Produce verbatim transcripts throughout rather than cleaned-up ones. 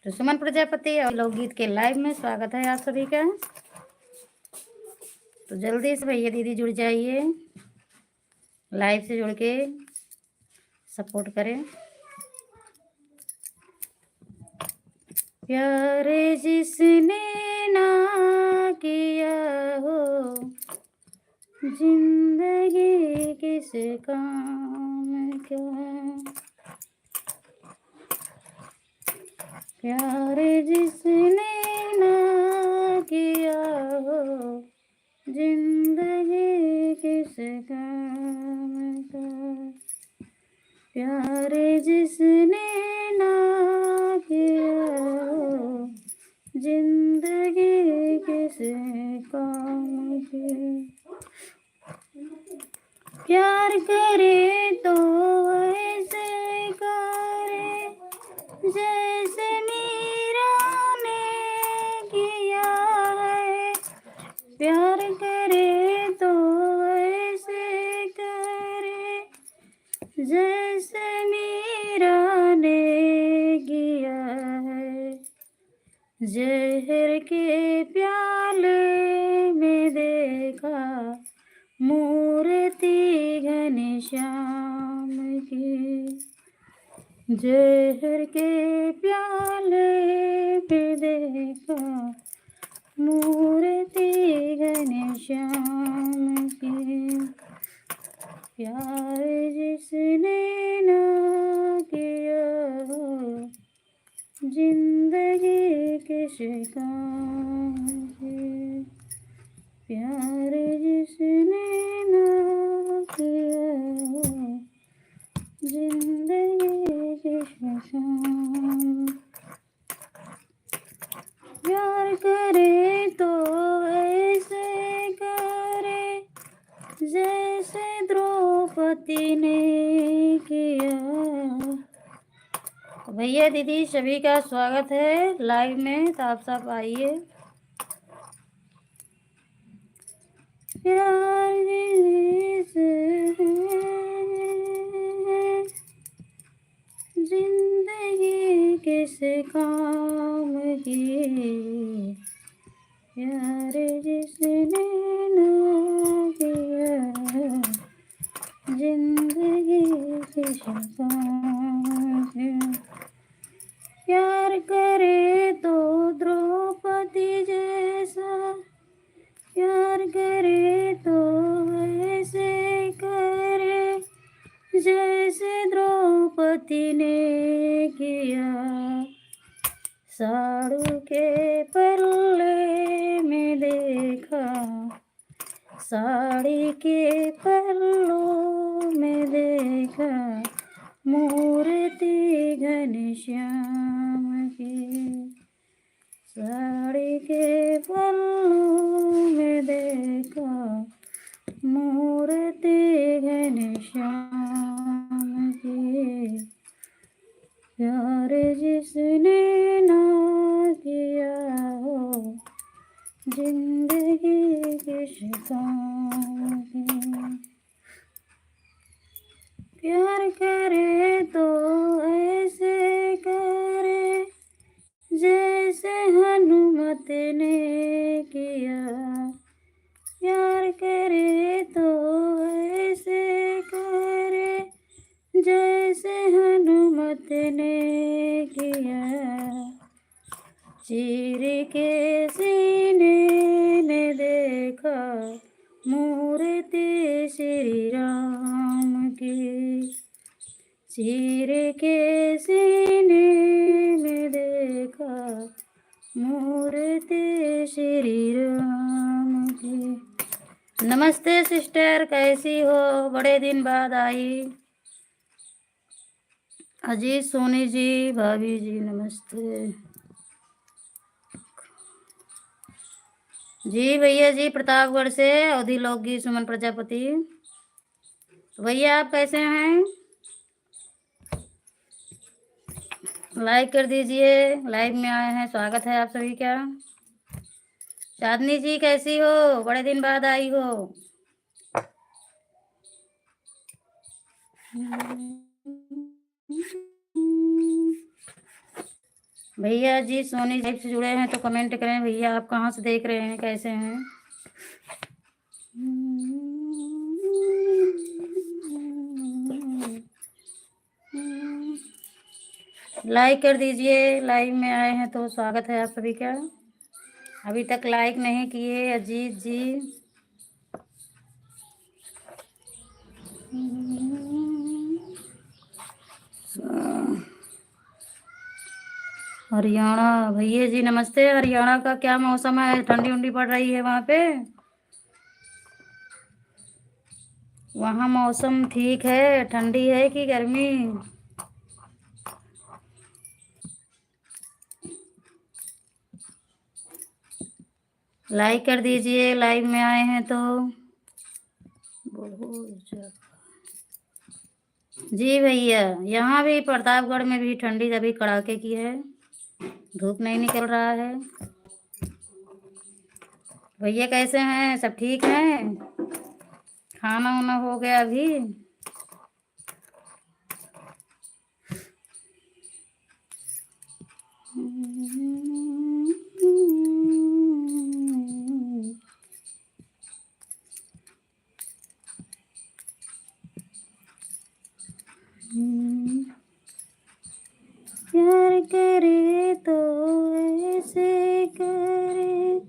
तो सुमन प्रजापति और लोकगीत के live में स्वागत है आप सभी का। तो जल्दी से भैया दीदी जुड़ जाइए, live से जुड़ के support करें। प्यार जिसने ना किया हो, जिंदगी किस काम का। प्यार जिसने ना किया हो, जिंदगी किस काम का। प्यार जिसने ना किया हो, जिंदगी किस काम की। प्यार करे तो ऐसे करे, जैसे मीरा ने किया है। प्यार करे तो ऐसे करे, जैसे मीरा ने किया है। जहर के प्याले में देखा मूर्ति घनश्याम की। जहर के प्याले में देखा मूर्ति घनश्याम की। प्यार जिसने ना किया हो, जिंदगी किस काम की। प्यार जिसने ना किया हो, जिंदगी किस काम। प्यार करे तो ऐसे करे, जैसे द्रौपदी ने किया। तो भैया दीदी सभी का स्वागत है live में, तो आप सब आइए। प्यार जिसने जिंदगी किस काम की, प्यार जिसने ना किया, जिंदगी किस काम की। प्यार करे तो द्रौपदी जैसा, प्यार करे तो ऐसे करे, जैसे द्रौपदी ने किया। साड़ू के पल्ले में देखा, साड़ी के पल्लों में देखा, मूर्ति घनश्याम की। साड़ी के पल्लों में देखा, मूर्ति घनश्याम की। प्यार जिसने ना किया हो, जिंदगी किस काम की। प्यार करे तो ऐसे करे, जैसे हनुमत ने किया। प्यार करे तो ऐसे करे, जैसे हनुमत ने किया। चीर के सीने में देखा, मूर्ति श्री राम की। चीर के सीने में देखा, मूर्ति श्री राम की। नमस्ते sister, कैसी हो? बड़े दिन बाद आई। अजीत सोनी जी, भाभी जी, नमस्ते। जी भैया जी, प्रतापगढ़ से अवधी लोकगीत सुमन प्रजापति। तो भैया, आप कैसे हैं? Like कर दीजिए, live में आए हैं, स्वागत है आप सभी का। चांदनी जी, कैसी हो? बड़े दिन बाद आई हो। भैया जी सोनी जी से जुड़े हैं तो comment करें। भैया आप कहाँ से देख रहे हैं, कैसे हैं? Like कर दीजिए, live में आए हैं तो स्वागत है आप सभी का। अभी तक like नहीं किए अजीत जी। हरियाणा, भैया जी नमस्ते। हरियाणा का क्या मौसम है, ठंडी उंडी पड़ रही है वहाँ पे? वहाँ मौसम ठीक है, ठंडी है कि गर्मी? Like कर दीजिए, live में आए हैं तो। बहुत ज्यादा। जी भैया, यहाँ भी प्रतापगढ़ में भी ठंडी अभी कड़ाके की है, धूप नहीं निकल रहा है। भैया कैसे हैं, सब ठीक हैं? खाना वाना हो गया अभी? प्यार करे तो ऐसे करे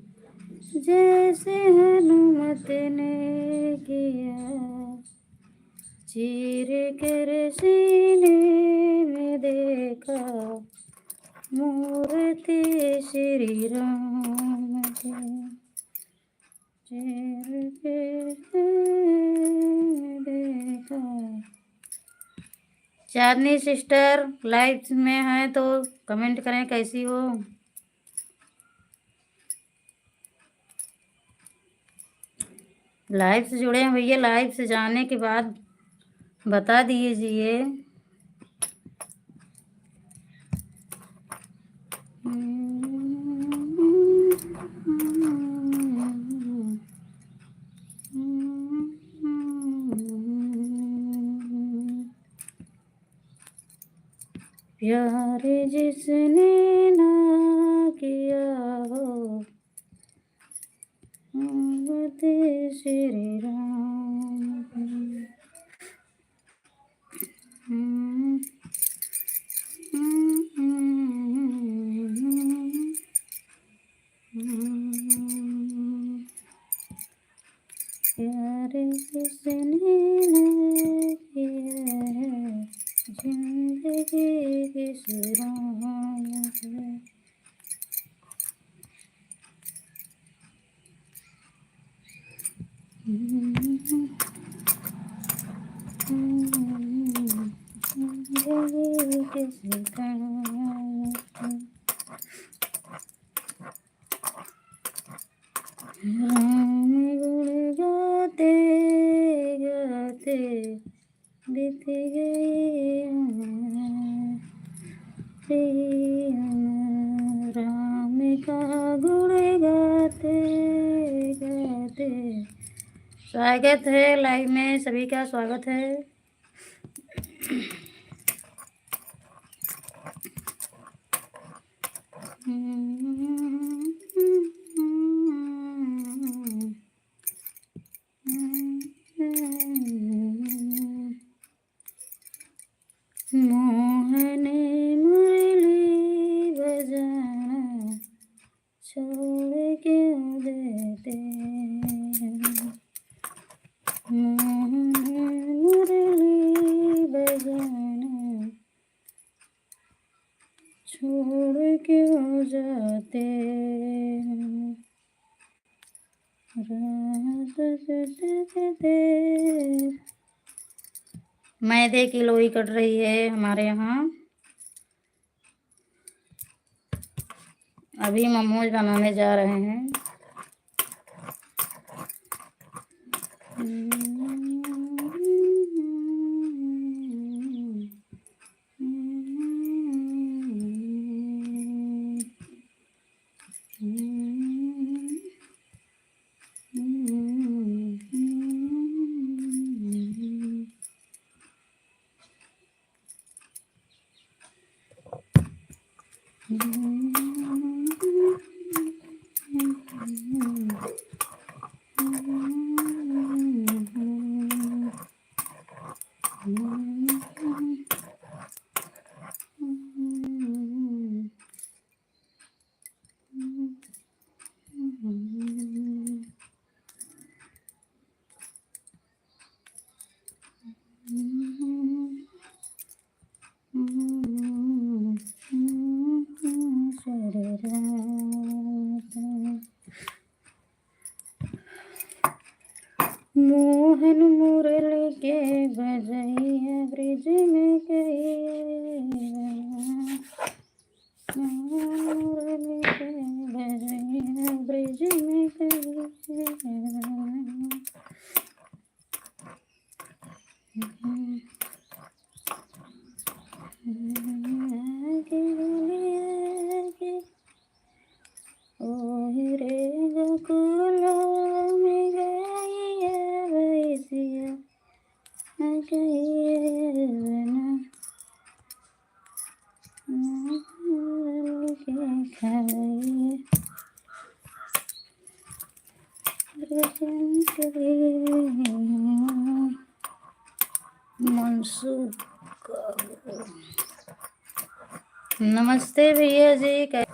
जैसे हनुमत ने किया, चीर कर सीने में देखा मूर्ति श्री राम की। चांदनी सिस्टर live में हैं तो comment करें, कैसी हो? Live से जुड़े हैं भैया, live से जाने के बाद बता दीजिए। प्यार जिसने ना किया हो, मोहब्बत श्री राम। प्यार किसने ना किया है, जिंदगी किस राह में है। राम गुण गाते गाते बीत गई उम्र, प्रिय उम्र। राम का गुण गाते गाते। स्वागत है live में, सभी का स्वागत है। मोहन मुरली बजाना छोड़ क्यों देते हैं? मोहन मुरली बजाना छोड़ क्यों जाते हैं? रात बीतते। मैदे की लोई कट रही है हमारे यहाँ। अभी मोमोज बनाने जा रहे हैं। मोहन मुरली के बजैया ब्रिज में कहिया, मोहन मुरली के बजैया ब्रिज में कहिया। ओहि रे गोकुल में गइया भैंसिया, गइया बना, के खवैया। मनसुख। नमस्ते भैया जी, कै-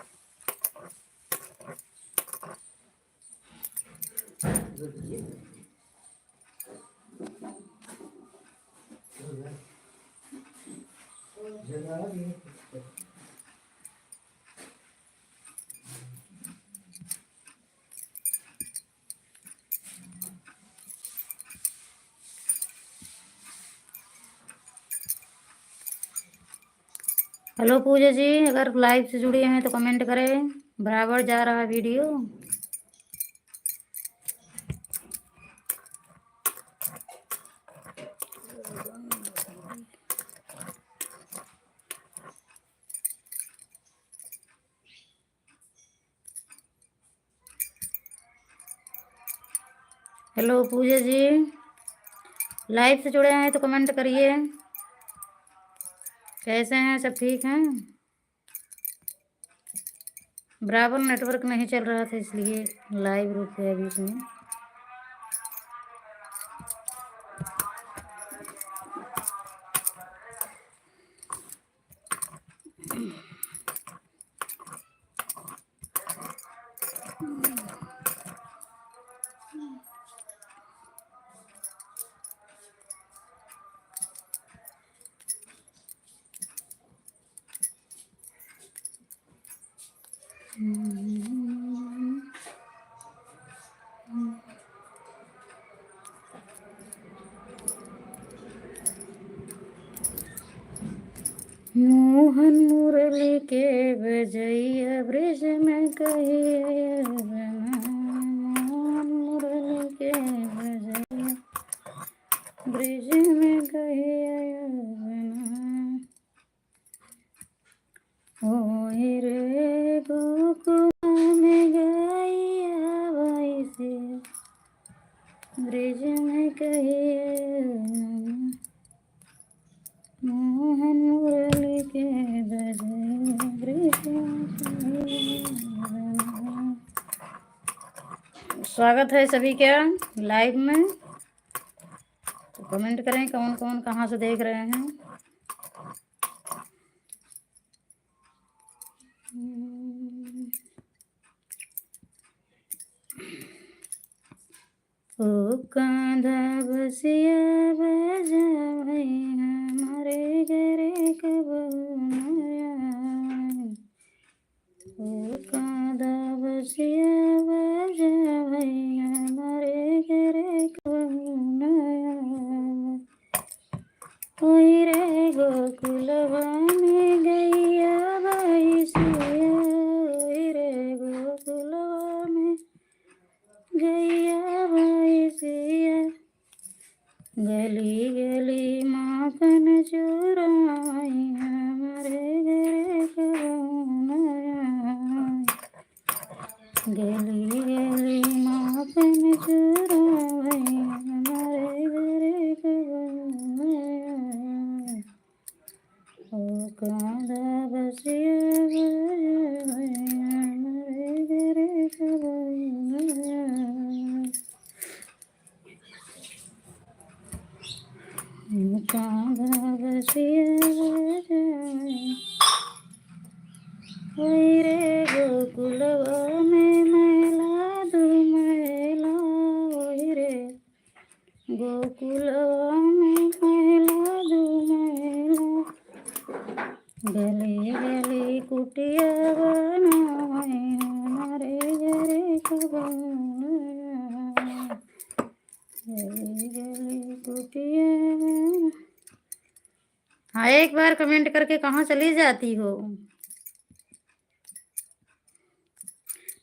हेलो पूजा जी, अगर लाइव से जुड़े हैं तो कमेंट करें, बराबर जा रहा वीडियो। हेलो पूजा जी, लाइव से जुड़े हैं तो कमेंट करिए, कैसे हैं, सब ठीक हैं? बराबर नेटवर्क नहीं चल रहा था, इसलिए लाइव रुक गया बीच में। मोहन मुरली के बजैया ब्रिज में कहिया बना, मोहन मुरली के बजैया ब्रिज में कहिया बना। ओहि रे गोकुल में गइया भैंसिया, ब्रिज में कहिया मोहन मुरली के बजैया, ब्रिज में कहिया। स्वागत है सभी का लाइव में। तो कमेंट करें कौन कौन कहाँ से देख रहे हैं। ओ कांधा बसिया बजा भई हमरे घरे कबो न आए। ओ कांधा बसिया बजा भई हमरे घरे कबो न आए। ओहि रे गोकुलवा में गइया भैंसिया, ओहि रे गोकुलवा में गइया भैंसिया, गली गली माखन चुराई, हमरे घरे कबो न आए। गली गली माखन चुराई, हमरे घरे कबो न आए। ओ कांधा बसिया बजा वही रे गोकुलवा में मैला दू मैला, वही रे गोकुलवा में मैला दू मैला, गली गली कुटिया बनाए हमारे घरे कबा, गली गली कुटिया बना। हाँ, एक बार comment करके कहाँ चली जाती हो?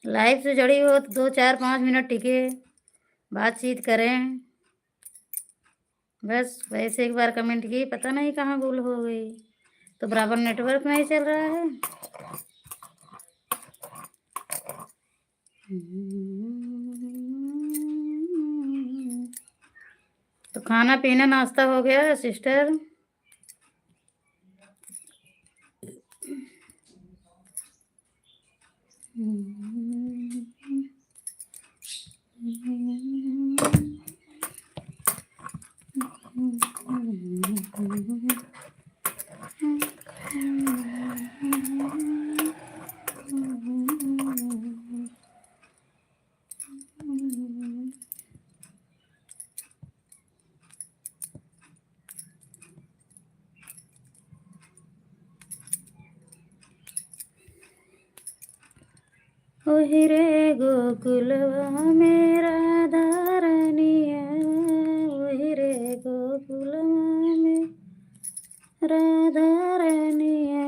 Live से जुड़ी हो तो दो, चार, पाँच मिनट टिके, बातचीत करें। बस वैसे एक बार comment की, पता नहीं कहाँ गुल हो गई, तो बराबर network नहीं चल रहा है। तो खाना पीना नाश्ता हो गया sister? ओहि रे गोकुलवा में राधा रानिया, ओहि रे गोकुलवा में राधा रानिया,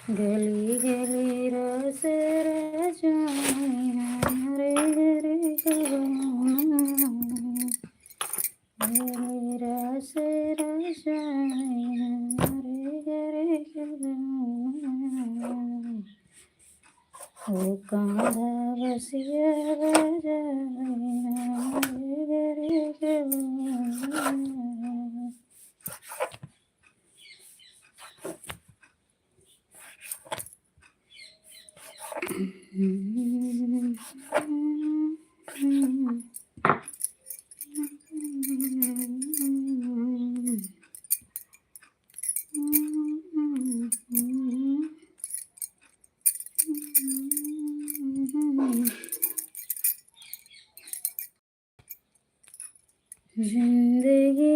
गली गली रस रचाया, हरे हरे कबहुना, गली रस रचाया, हरे हरे कबहुना। ओ कान्हा बसिया बजाया, हरे हरे कबहुना। जिंदगी।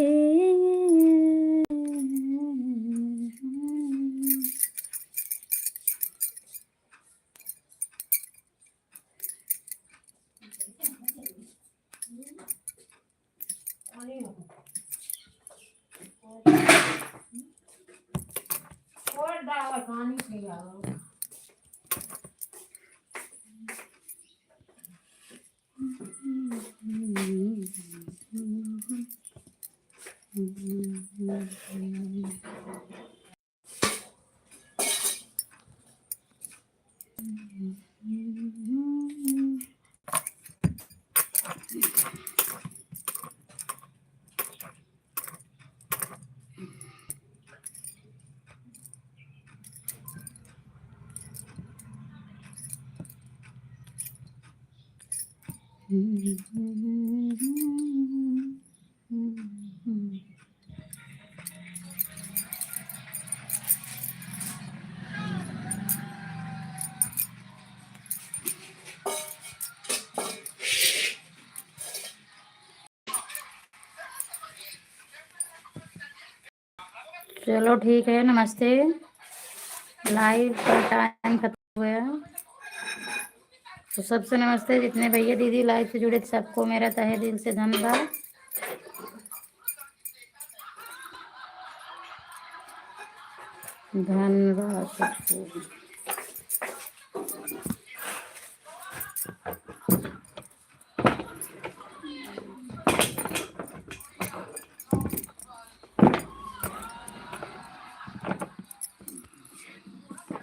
चलो ठीक है, नमस्ते। Live का time खत्म हो गया। तो सबसे नमस्ते, जितने भैया दीदी live से जुड़े थे, सबको मेरा तहे दिल से धन्यवाद। धन्यवाद सबको।